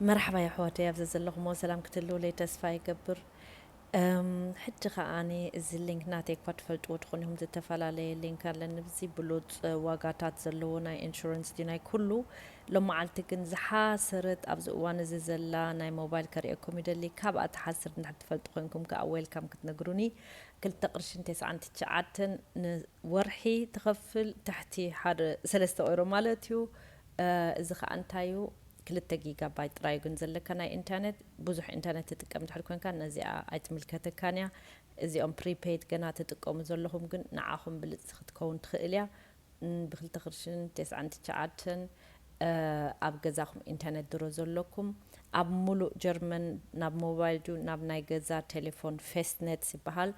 መርሓባ የሕዋተይ፣ ኣብዚ ዘለኹሞ ሰላም ክትህልውለይ ተስፋ ይገብር። እም፣ ሕጂ ከኣኒ እዚ ሊንክ ናተይ እኳ ትፈልጥዎ ትኾኑ ኢኹም፣ ዝተፈላለየ ሊንክ ኣለኒ። ብዚ ብሉጽ ዋጋታት ዘለዎ ናይ ኢንሹራንስ ድዩ ናይ ኩሉ። ሎመዓልቲ ግን ዝሓሰረት ኣብዚ እዋን እዚ ዘላ ናይ ሞባይል ከርእየኩም ይደሊ። ካብኣ ትሓስር እንድሕር ትፈልጡ ኮንኩም ከኣ ዌልካም ክትነግሩኒ። ክልተ ቅርሽን ተስዓን ትሽዓተን ንወርሒ ትኸፍል፣ ትሕቲ ሓደ ሰለስተ ኦይሮ ማለት እዩ። እ፣ እዚ ከኣ እንታይ እዩ? ክልተ ጊጋባይት ጥራይ ግን ዘለካ ናይ ኢንተርኔት። ብዙሕ ኢንተርኔት ትጥቀም እንድሕር ኮንካ ነዚኣ ኣይትምልከተካን እያ። እዚኦም ፕሪፔይድ ገና ትጥቀሙ ዘለኹም ግን ንዓኹም ብልጽቲ ክትከውን ትኽእል እያ። ም፣ ብክልተ ቅርሽን ተስዓን ትሽዓተን፣ እ፣ ኣብ ገዛኹም ኢንተርኔት ድሮ ዘለኩም ኣብ ሙሉእ ጀርመን ናብ ሞባይል ድዩ ናብ ናይ ገዛ ቴሌፎን ፌስትኔትስ ይበሃል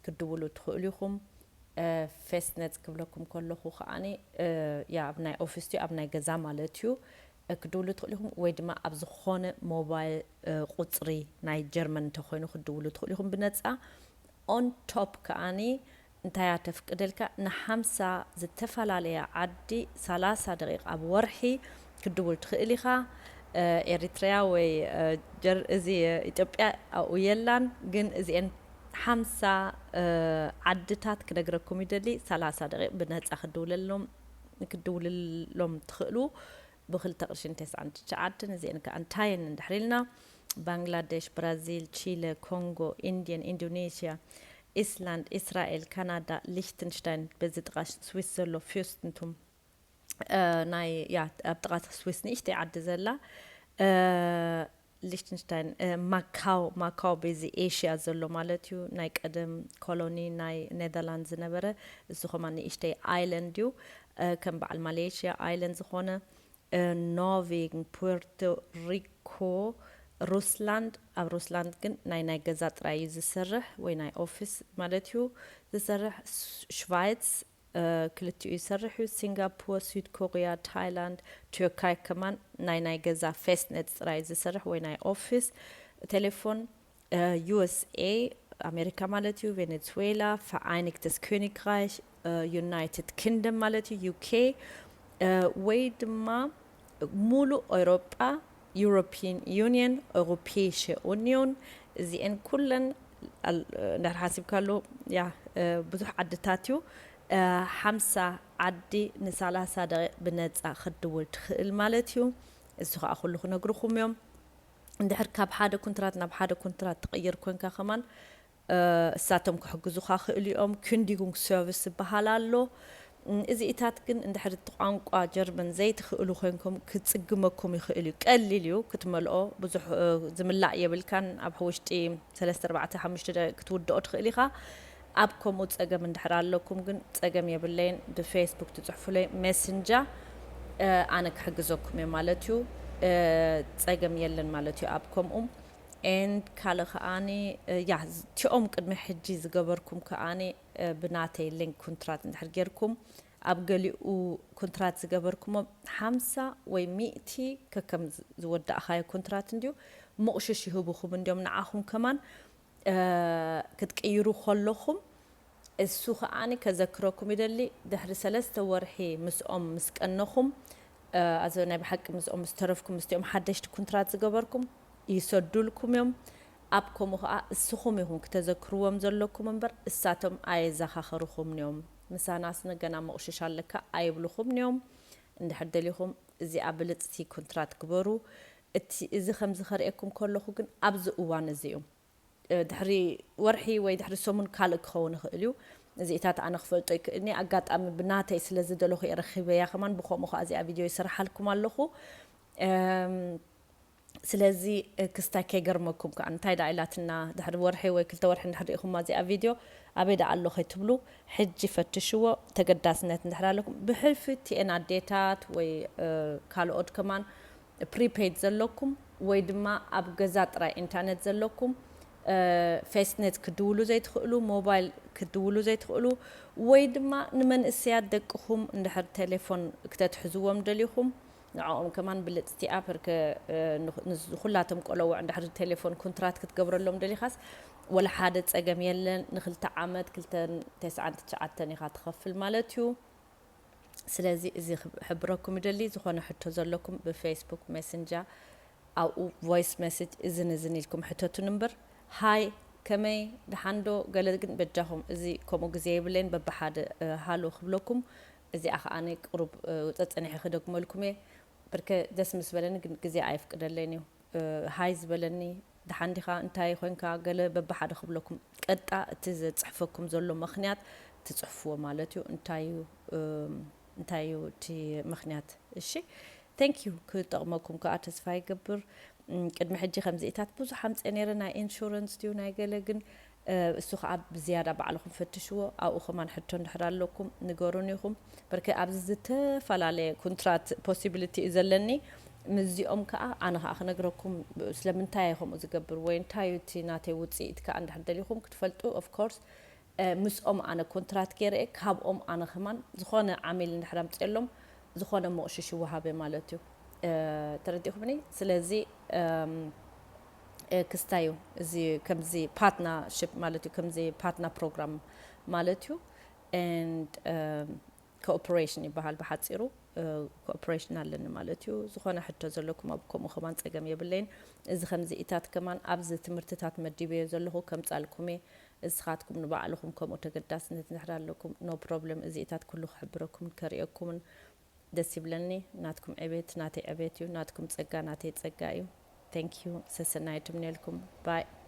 ክድውሉ ትኽእሉ ኢኹም። እ፣ ፌስትኔትስ ክብለኩም ከለኹ ከኣኒ፣ እ፣ ያ ኣብ ናይ ኦፊስ ድዩ ኣብ ናይ ገዛ ማለት እዩ፣ እ፣ ክድውሉ ትኽእሉ ኢኹም። ወይ ድማ ኣብ ዝኾነ ሞባይል፣ እ፣ ቁጽሪ ናይ ጀርመን እንተኾይኑ ክድውሉ ትኽእሉ ኢኹም ብነጻ። ኦን ቶፕ ከኣኒ እንታይ እያ ተፍቅደልካ? ንሓምሳ ዝተፈላለያ ዓዲ ሰላሳ ደቂቕ ኣብ ወርሒ ክድውል ትኽእል ኢኻ። እ፣ ኤሪትሪያ ወይ፣ እ፣ ጀር-፣ እዚ፣ እ፣ ኢትዮጵያ ኣብኡ የላን፣ ግን እዚኤን ሓምሳ፣ እ፣ ዓድታት ክነግረኩም ይደሊ። ሰላሳ ደቂቕ ብነጻ ክድውለሎም፣ ክድውልሎም ትኽእሉ ብክልተ ቅርሽን ተስዓን ትሽዓተን። እዚኤን ከኣ እንታይ እየን እንድሕር ኢልና፣ ባንግላዴሽ፣ ብራዚል፣ ቺለ፣ ኮንጎ፣ ኢንድየን፣ ኢንዶኔሽያ፣ ኢስላንድ፣ ኢስራኤል፣ ካናዳ፣ ሊክትንሽታይን፣ በዚ ጥቓ ስዊስ ዘሎ ፊውስቱም፣ እ፣ ናይ፣ ያ፣ ኣብ ጥቓ ስዊስ ንእሽተይ ዓዲ ዘላ፣ እ፣ ሊክትንሽታይን፣ እ፣ ማካው፣ ማካው በዚ ኤሽያ ዘሎ ማለት እዩ። ናይ ቀደም ኮሎኒ ናይ ኔዘርላንድ ዝነበረ፣ እሱ ኸማ ንእሽተይ ኣይላንድ እዩ። እ፣ ከም በዓል ማሌሽያ ኣይላንድ ዝኾነ፣ እ፣ ኖርዌግን፣ ፑርቶ ሪኮ፣ ሩስላንድ። ኣብ ሩስላንድ ግን ናይ፣ ናይ ገዛ ጥራይ እዩ ዝሰርሕ፣ ወይ ናይ ኦፊስ ማለት እዩ ዝሰርሕ። ስ-፣ ሽቫይትስ፣ እ፣ ክልቲኡ ይሰርሕ እዩ። ሲንጋፖር፣ ስዊድ ኮርያ፣ ታይላንድ፣ ቱርካይ ከማን ናይ፣ ናይ ገዛ ፌስትኔት ጥራይ እዩ ዝሰርሕ፣ ወይ ናይ ኦፊስ ቴሌፎን። እ፣ ዩ ኤስ ኤ፣ ኣሜሪካ ማለት እዩ፣ ቬኔዙዌላ፣ ቨራይኒግተስ ኮኒግራይክ፣ እ፣ ዩናይትድ ኪንግደም ማለት እዩ፣ ዩ ኬ፣ እ፣ ወይ ድማ ሙሉእ ኤውሮጳ፣ ዩሮፒያን ዩኒየን፣ ኤውሮፔይሸ ኡኒዮን፣ እዚኤን ኩለን ኣል-፣ እንድሕር ሓሲብካሉ፣ ያ፣ እ፣ ብዙሕ ዓድታት እዩ። እ፣ ሓምሳ ዓዲ ንሰላሳ ደቂቕ ብነጻ ክትድውል ትኽእል ማለት እዩ። እሱ ኸኣ ኩሉ ክነግርኹም እዮም። እንድሕር ካብ ሓደ ኩንትራት ናብ ሓደ ኩንትራት ትቕይር ኮንካ ከማን፣ እ፣ እሳቶም ክሕግዙኻ ክእሉ እዮም። ክንዲጉንግ ሰርቪስ ዝበሃል ኣሎ። እም፣ እዚኢታት ግን እንድሕር እቲ ቋንቋ ጀርመን ዘይትኽእሉ ኮንኩም ክጽግመኩም ይኽእል እዩ። ቀሊል እዩ ክትመልኦ፣ ብዙሕ፣ እ፣ ዝምላእ የብልካን። ኣብ ውሽጢ ሰለስተ፣ ኣርባዕተ፣ ሓሙሽተ ደቂቕ ክትውድኦ ትኽእል ኢኻ። ኣብ ከምኡ ጸገም እንድሕር ኣለኩም ግን ጸገም የብለይን። ብፌስቡክ ትጽሕፉለይ ሜሰንጀር፣ እ፣ ኣነ ክሕግዘኩም እየ ማለት እዩ። እ፣ ጸገም የለን ማለት እዩ ኣብ ከምኡ። ኤንድ ካልእ ከኣኒ፣ እ፣ ያ፣ እቲኦም ቅድሚ ሕጂ ዝገበርኩም ከኣኒ፣ እ፣ ብናተይ ሊንክ ኩንትራት እንድሕር ጌርኩም፣ ኣብ ገሊኡ ኩንትራት ዝገበርኩሞ ሓምሳ ወይ ሚእቲ ከከም ዝ-፣ ዝወዳእኻዮ ኩንትራት እንድዩ፣ ምቑሽሽ ይህቡኹም እንድዮም ንዓኹም ከማን፣ እ፣ ክትቅይሩ ከለኹም። እሱ ከኣኒ ከዘክረኩም ይደሊ፣ ድሕሪ ሰለስተ ወርሒ ምስኦም ምስ ቀነኹም፣ እ፣ ኣዘ-፣ ናይ ብሓቂ ምስኦም ምስ ተረፍኩም፣ ምስቲኦም ሓደሽቲ ኩንትራት ዝገበርኩም ይሰዱልኩም እዮም። ኣብ ከምኡ ከኣ እስኹም ኢኹም ክተዘክርዎም ዘለኩም እምበር፣ እሳቶም ኣየዘኻኸርኹምን እዮም። ምሳናስ ገና መቑሽሽ ኣለካ ኣይብልኹምን እዮም። እንድሕር ደሊኹም፣ እዚኣ ብልጽቲ ኩንትራት ግበሩ። እቲ፣ እዚ ከምዚ ከርእየኩም ከለኹ ግን፣ ኣብዚ እዋን እዚ እዩ። እ፣ ድሕሪ ወርሒ ወይ ድሕሪ ሰሙን ካልእ ክኸውን ይኽእል እዩ። እዚኢታት ኣነ ክፈልጦ ይክእልኒ። ኣጋጣሚ ብናተይ ስለ ዝደለኹ እየ ረኺበያ ከማን፣ ብኸምኡ ከኣ እዚኣ ቪድዮ ይሰርሓልኩም ኣለኹ። እም፣ ስለዚ፣ እ፣ ክስታይ ከይገርመኩም ከኣ፣ እንታይ ደኣ ኢላትና፣ ድሕሪ ወርሒ ወይ ክልተ ወርሒ እንድሕር ርኢኹማ እዚኣ ቪድዮ፣ ኣበይ ደኣ ኣሎ ከይትብሉ፣ ሕጂ ፈትሽዎ። ተገዳስነት እንድሕር ኣለኩም፣ ብሕልፊ ቲ ኤን ኣዴታት ወይ፣ እ፣ ካልኦት ከማን ፕሪፔይድ ዘለኩም ወይ ድማ ኣብ ገዛ ጥራይ ኢንተርኔት ዘለኩም፣ እ፣ ፌስኔት ክድውሉ ዘይትኽእሉ፣ ሞባይል ክድውሉ ዘይትኽእሉ፣ ወይ ድማ ንመንእሰያት ደቅኹም እንድሕር ቴሌፎን ክተትሕዝዎም ደሊኹም፣ ንዕኦም ከማን ብልጽቲ ኣፕ ርከ-፣ እ፣ ንኹ-፣ ንዝ-፣ ንኹላቶም ቆለውዕ እንድሕር ቴሌፎን ኮንትራት ክትገብረሎም ደሊኻስ፣ ወላ ሓደ ጸገም የለን። ንክልተ ዓመት ክልተን ተስዓን ትሽዓተን ኢኻ ትኸፍል ማለት እዩ። ስለዚ እዚ ክብ-፣ ሕብረኩም ይደሊ። ዝኾነ ሕቶ ዘለኩም ብፌስቡክ ሜሰንጀር ኣብኡ voice message እዝን እዝን ኢልኩም ሕተቱን እምበር፣ ሃይ፣ ከመይ፣ ደሓንዶ? ገለ ግን በጃኹም፣ እዚ ከምኡ ግዜ የብለይን፣ በብሓደ ሃሎ ክብለኩም። እዚኣ ከኣ ቅሩብ ጸጸኒሐ ክደግመልኩም እየ። ብርከ ደስ ምስ በለኒ ግን ግዜ ኣይፍቅደለይን እዩ። ሃይ ዝበለኒ፣ ደሓን ዲኻ፣ እንታይ ኮይንካ፣ ገለ በብሓደ ክብለኩም። ቀጣ እቲ ዘጽሕፈኩም ዘሎ ምኽንያት ትጽሕፍዎ ማለት እዩ። እንታይ እዩ እንታይ እዩ እቲ ምኽንያት? እሺ፣ thank you። ክጠቕመኩም ከኣ ተስፋ ይገብር። ቅድሚ ሕጂ ከምዚኢታት ብዙሕ ኣምፀ ነይረ፣ ናይ ኢንሹረንስ ድዩ ናይ ገለ፣ ግን እሱ ከዓ ብዝያዳ ባዕልኹም ፈትሽዎ። ኣብኡ ከማን ሕቶ እንድሕር ኣለኩም ንገሩን ኢኹም። በርከ ኣብዚ ዝተፈላለየ ኮንትራት ፖሲቢሊቲ እዩ ዘለኒ። ምስዚኦም ከዓ ኣነ ከዓ ክነግረኩም ስለምንታይ እየ ከምኡ ዝገብር ወይ እንታይ እዩ እቲ ናተይ ውፅኢት ከዓ እንድሕር ደሊኹም ክትፈልጡ፣ ኦፍኮርስ ምስኦም ኣነ ኮንትራት ገይረ እየ። ካብኦም ኣነ ከማን ዝኾነ ዓሚል እንድሕር ኣምፅኤሎም ዝኾነ መቑሽሽ ይወሃበ ማለት እዩ። ተረዲእኩምኒ? ስለዚ ክስታይ እዩ እዚ ከምዚ ፓርትናርሽፕ ማለት እዩ፣ ከምዚ ፓርትነር ፕሮግራም ማለት እዩ። And ኮኦፕሬሽን ይበሃል ብሓፂሩ። ኮኦፕሬሽን ኣለኒ ማለት እዩ። ዝኾነ ሕቶ ዘለኩም ኣብ ከምኡ ከማን ፀገም የብለይን። እዚ ከምዚ ኢታት ከማን ኣብዚ ትምህርትታት መዲበዮ ዘለኹ ከምፃልኩም እየ። እስኻትኩም ንባዕልኹም ከምኡ ተገዳስነት እንድሕር ኣለኩም፣ no problem። እዚ ኢታት ኩሉ ክሕብረኩምን ከርእየኩምን ደስ ይብለኒ። ናትኩም ዕቤት ናተይ ዕቤት እዩ፣ ናትኩም ጸጋ ናተይ ጸጋ እዩ። Thank you። ሰሰናዩ ትምነልኩም። ባይ።